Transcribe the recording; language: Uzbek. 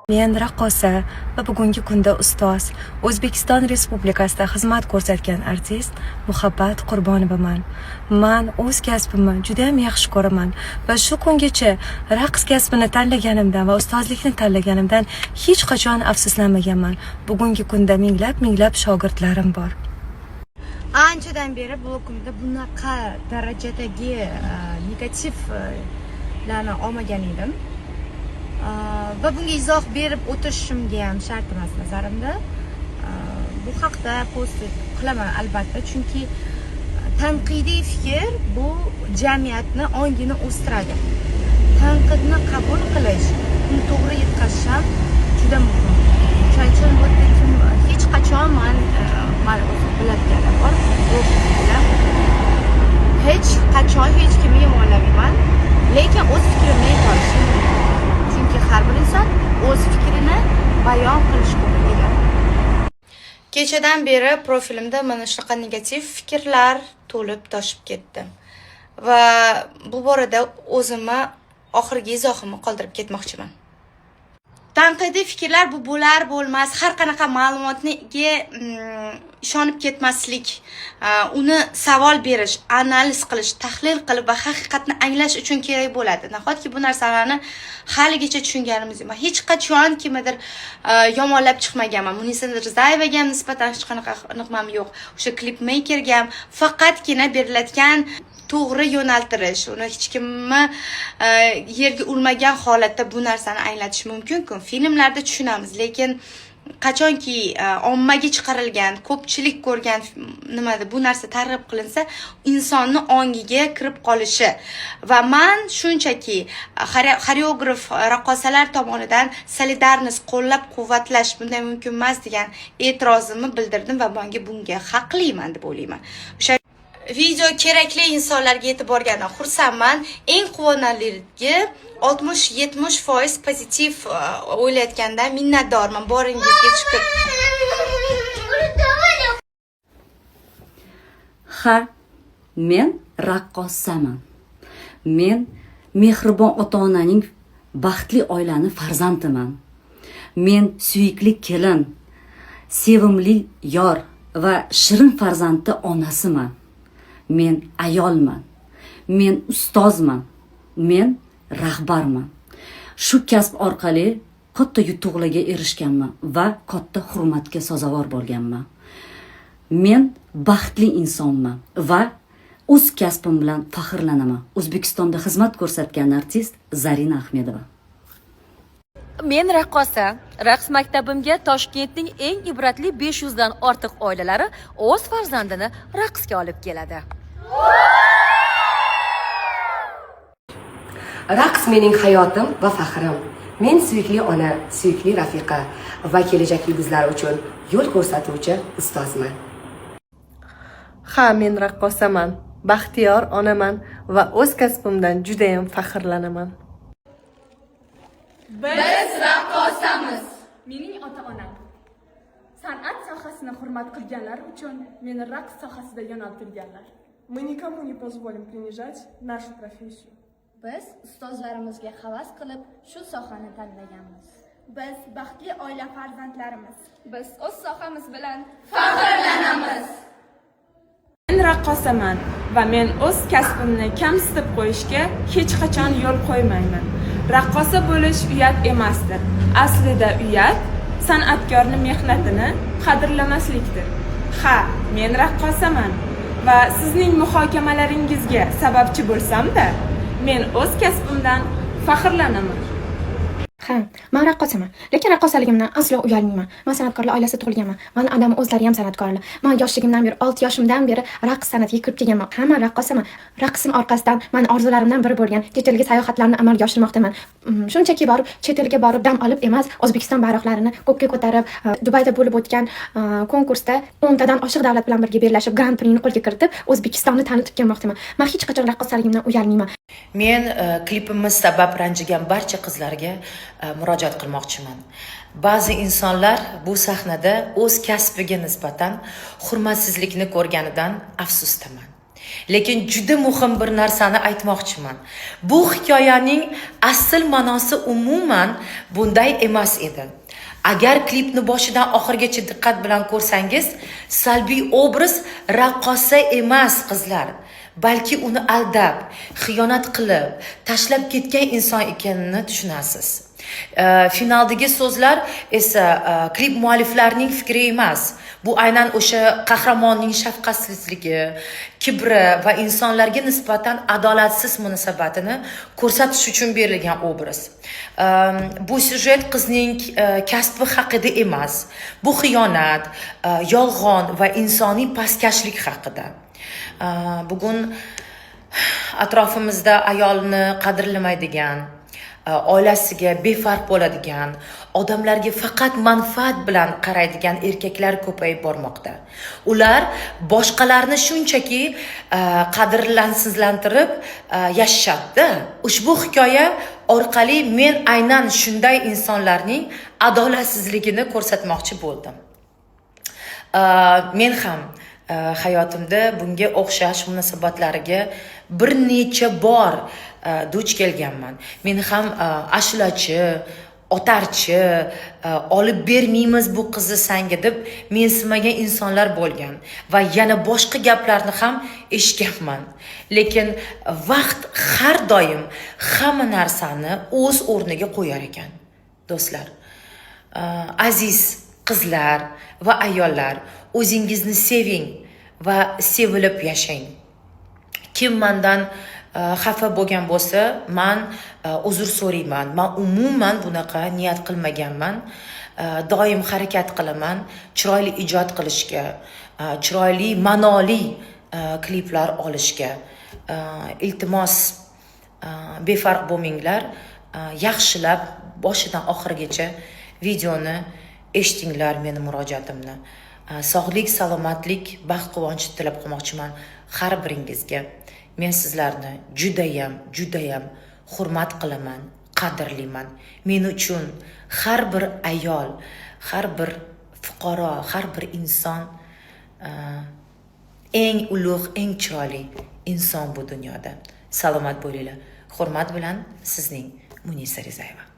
Men raqqosa va bugungi kunda ustoz, O'zbekiston Respublikasida xizmat ko'rsatgan artist Muhabbat Qurbonovaman. Man o'z kasbimni juda ham yaxshi ko'raman va shu kungacha raqs kasbini tanlaganimdan va ustozlikni tanlaganimdan hech qachon afsuslanmaganman. Bugungi kunda minglab minglab shogirdlarim bor. Anchadan beri blogimda bunaqa darajadagi negativlarni olmagan edim. Va bunga izoh berib o'tirishimga ham shart emas nazarimda. Bu haqda post qilaman albatta, chunki tanqidiy fikr bu jamiyatni ongini o'stiradi. Tanqidni qabul qilish, uni to'g'ri yetkazish ham juda muhim. Shuning uchun bu yerda kim hech qachon man o'zim biladiganlar bor, blogimda hech qachon hech kimni yomonlamayman, lekin o'z fikrimni ayta olishim mumkin. Chunki har bir inson o'z fikrini bayon qilish huquqiga ega. Kechadan beri profilimda mana shunaqa negativ fikrlar to'lib toshib ketdi. Va bu borada o'zimni oxirgi izohimni qoldirib ketmoqchiman. Tanqidiy fikrlar bu bo'lar bo'lmas har qanaqa ma'lumotga ishonib ketmaslik, uni savol berish, analiz qilish, tahlil qilib va haqiqatni anglash uchun kerak bo'ladi. Nahotki bu narsalarni haligacha tushunganimiz yo'q. Man hech qachon kimnidir yomonlab chiqmaganman. Munisa Rizayevaga ham nisbatan hech qanaqa niqmam yo'q. O'sha klipmeykerga ham faqatgina beriladigan to'g'ri yo'naltirish, uni hech kimni yerga urmagan holatda bu narsani anglatish mumkin-ku. Filmlarda tushunamiz, lekin qachonki ommaga chiqarilgan, ko'pchilik ko'rgan nimada bu narsa targ'ib qilinsa, insonni ongiga kirib qolishi va man shunchaki xoreograf raqqosalar tomonidan солидарность, qo'llab quvvatlash bunday mumkin emas degan e'tirozimni bildirdim va menga bunga haqliman deb o'ylayman. O'sha video kerakli insonlarga yetib borganidan xursandman. Eng quvonarligi, 60-70% pozitiv o'ylayotgandan minnatdorman. Boringizga shukur. Ha, men raqqosaman. Men mehribon ota-onaning, baxtli oilani farzandiman. Men suyukli kelin, sevimli yor va shirin farzandni onasiman. Men ayolman. Men ustozman. Men rahbarman. Shu kasb orqali katta yutuqlarga erishganman va katta hurmatga sazovor bo'lganman. Men baxtli insonman va o'z kasbim bilan faxrlanaman. O'zbekistonda xizmat ko'rsatgan artist Zarina Ahmedova. Men raqqosa. Raqs maktabimga Toshkentning eng ibratli 500 dan ortiq oilalari o'z farzandini raqsga olib keladi. Raqs mening hayotim va faxrim. Men suyukli ona, suyukli rafiqa va kelajak yulduzlari uchun yo'l ko'rsatuvchi ustozman. Ha, men raqqosaman, baxtiyor onaman va o'z kasbimdan judayam faxrlanaman. Biz raqqosamiz. Mening ota-onam san'at sohasini hurmat qilganlari uchun meni raqs sohasida yo'naltirganlar. Мы никому не позволим принижать нашу профессию. Biz ustozlarimizga havas qilib shu sohani tanlaganmiz. Biz baxtli oila farzandlarimiz. Biz o'z sohamiz bilan faxrlanamiz. Men raqqosaman va men o'z kasbimni kamsitib qo'yishga hech qachon yo'l qo'ymayman. Raqqosa bo'lish uyat emasdir. Aslida uyat san'atkorning mehnatini qadrlamaslikdir. Ha, men raqqosaman va sizning muhokamalaringizga sababchi bo'lsam-da, men o'z kasbimdan faxrlanaman. Ha, man raqqosaman, lekin raqqosaligimdan aslo uyalmayman. Man san'atkorlar oilasida tug'ilganman. Mani adam o'zlari ham san'atkorlar. Man yoshligimdan beri, 6 yoshimdan beri raqs san'atiga kirib kelganman. Ha, man raqqosaman. Raqsim orqasidan mani orzularimdan biri bo'lgan chet elga sayohatlarni amalga oshirmoqdaman. Shunchaki borib, chet elga borib dam olib emas, O'zbekiston bayroqlarini ko'kka ko'tarib, Dubayda bo'lib o'tgan konkursda 10 tadan oshiq davlat bilan birga bellashib, Gran Prini qo'lga kiritib, O'zbekistonni tanitib kelmoqdaman. Man hech qachon raqqosaligimdan uyalmayman. Men klipimiz sabab ranjigan barcha qizlarga murojaat qilmoqchiman. Ba'zi insonlar bu sahnada o'z kasbiga nisbatan hurmatsizlikni ko'rganidan afsusdaman. Lekin juda muhim bir narsani aytmoqchiman. Bu hikoyaning asl ma'nosi umuman bunday emas edi. Agar klipni boshidan oxirigacha diqqat bilan ko'rsangiz, salbiy obraz raqqosa emas, qizlar, balki uni aldab, xiyonat qilib, tashlab ketgan inson ekanini tushunasiz. Finaldagi so'zlar esa klip mualliflarining fikri emas. Bu aynan o'sha qahramonning shafqatsizligi, kibri va insonlarga nisbatan adolatsiz munosabatini ko'rsatish uchun berilgan obraz. Bu syujet qizning kasbi haqida emas. Bu xiyonat, yolg'on va insoniy pastkashlik haqida. Bugun atrofimizda ayolni qadrlamaydigan, oilasiga befarq bo'ladigan, odamlarga faqat manfaat bilan qaraydigan erkaklar ko'payib bormoqda. Ular boshqalarni shunchaki qadrlansizlantirib yashashadi. Ushbu hikoya orqali men aynan shunday insonlarning adolatsizligini ko'rsatmoqchi bo'ldim. Men ham hayotimda bunga o'xshash munosabatlarga bir necha bor duch kelganman. Men ham ashulachi, otarchi, olib bermaymiz bu qizni sanga deb mensimagan insonlar bo'lgan va yana boshqa gaplarni ham eshitganman. Lekin vaqt har doim hamma narsani o'z o'rniga qo'yar ekan, do'stlar. Aziz qizlar va ayollar, o'zingizni seving va sevilib yashang. Kim mandan xafa bo'lgan bo'lsa, man uzr so'rayman. Man umuman bunaqa niyat qilmaganman. Doim harakat qilaman chiroyli ijod qilishga, chiroyli, ma'noli kliplar olishga. Iltimos, befarq bo'lmanglar. Yaxshilab boshidan oxirigacha videoni eshitinglar meni murojaatimni. Sog'lik, salomatlik, baxt, quvonch tilab qolmoqchiman har biringizga. Men sizlarni judayam, judayam hurmat qilaman, qadrlayman. Men uchun har bir ayol, har bir fuqaro, har bir inson eng ulug', eng chiroyli inson bu dunyoda. Salomat bo'linglar. Hurmat bilan sizning Munisa Rizayeva.